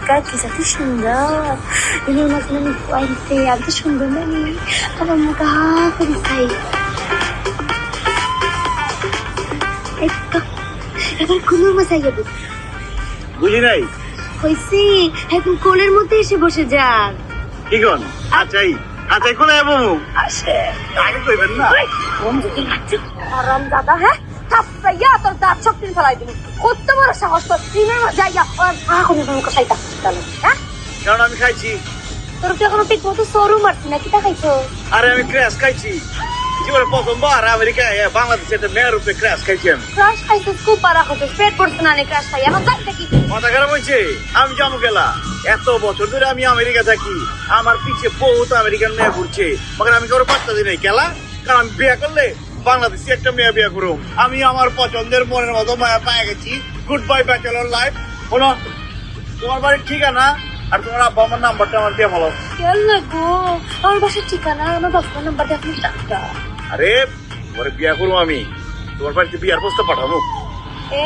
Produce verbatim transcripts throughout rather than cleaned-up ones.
কাকি যত সুন্দর। দিনের মাঝে আমি কইতে আমি তো সুন্দর নানি। আমার মুখ হা করে খাই। এই তো, এবার কোনো মজা যাবে। বুঝি নাই। কইছি, এখন কোলের মধ্যে এসে বসে যান। কি কন? আচ্ছাই, আচ্ছাই, কোলে যাবো? আসে। আগে কইবেন না। ওই, কোন দিকে যাচ্ছে? হারাম দাদা, হ্যাঁ? থাপ্পাইয়া তোর দাঁত সব তিন ফেলাই দিবি। কত বড় সাহস তোর? দিনের মাঝে যাইয়া ওর আ করে মুখে খাইতা। হ্যাঁ? কারণ আমি খাইছি। তোর তো এখনো ঠিক মতো সরু মারছি না, কিতা খাইছো? আরে আমি ক্র্যাশ খাইছি। জীবনে প্রথমবার আমেরিকায়, এ, বাংলাদেশে একটা মেয়ের উপরে ক্র্যাশ খাইছি আমি। ক্র্যাশ খাইছিস, খুব পারা হতো, পেট ভরছে না নে ক্র্যাশ খাই। এখন যাই দেখি। মাথা খারাপ হয়েছে, আমি যাবো গেলা। এত বছর ধরে আমি আমেরিকা থাকি, আমার পিছে বহুত আমেরিকান মেয়ে ঘুরছে, মগর আমি কারো পাত্তা দিই নাই। গেলা, কারণ আমি বিয়া করলে বাংলাদেশি একটা মেয়ে বিয়া করুম। আমি আমার পছন্দের মনের মতো মায়া পাই গেছি। Good bye bachelor life. শোনো, তোমার বাড়ির ঠিকানা আর তোমার আব্বা আমার নাম্বারটা আমার দিয়ে বলো। ইয়াল্লা গো, আমার বাসার ঠিকানা, আমার বাবার নাম্বার দিয়ে আপনি টাকা। আরে, তোমার বিয়া করুম আমি, তোমার বাড়িতে বিয়ার প্রস্তাব পাঠাবো।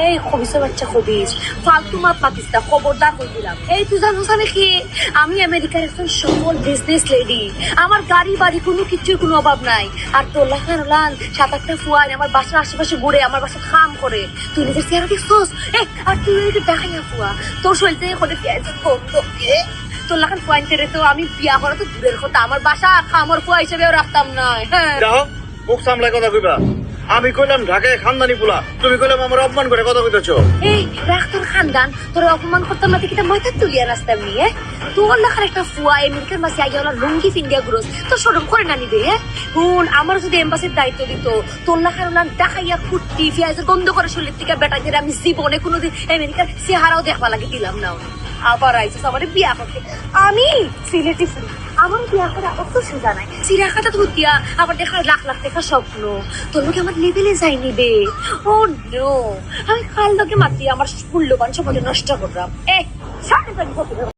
এই খবিসের বাচ্চা খবিস, ফালতু মাত মাতিস না, খবরদার কই দিলাম। এই তুই জানোস আমি কি? আমি আমেরিকার একজন সফল বিজনেস লেডি। আমার গাড়ি বাড়ি কোনো কিছুর কোনো অভাব নাই। আর তোর লাখান ওলান সাত আটটা ফুয়াইন আমার বাসার আশেপাশে ঘুরে, আমার বাসার কাম করে। তুই নিজের চেহারা দেখছস? এ, আর তুই ওই যে ডাকাইয়া ফুয়া, তোর শরীর থেকে করে পেঁয়াজের গন্ধ। এ, তোর লাখান ফুয়াইনতে রে তো আমি বিয়া করা তো দূরের কথা, আমার বাসা কামর ফুয়া হিসেবেও রাখতাম না। হ্যাঁ। যাও, মুখ সামলায় কথা কইবা। আমি কইলাম ঢাকায় খানদানি পোলা, তুমি কইলাম আমার অপমান করে কথা কইতেছ। এই, রাখ তোর খানদান, তোর অপমান করতাম না, তুই কিতা মাথা তুলিয়া নাচতাম নি, এ? তোর লাখান একটা ফুয়া আমেরিকার মাঝে আইয়া ওলা লুঙ্গি ফিন্দিয়া ঘুরস, তোর শরম করে না নিবে, হ্যাঁ? হুন, আমার যদি এম্বাসির দায়িত্ব দিত, তোর লাখান ওলা ডাকাইয়া কুট্টি, পেঁয়াজের গন্ধ করে শরীর থেকে বেটা করে আমি জীবনে কোনোদিন আমেরিকার চেহারাও দেখবা লাগি দিলাম না। আবার আইসস আমার বিয়া করতে। আমি সিলেটি ফুরি, আমার বিয়া করা অত সোজা নাই। চিরা খাতা ধুতিয়া আবার দেখা লাখ লাখ টাকা স্বপ্ন। তোর লোকে আমার লেভেলে যায়নি বে। ও নো, আমি কার লোকে মাতি আমার মূল্যবান সময় নষ্ট করলাম। এ, সাড়ে পাঁচ বছর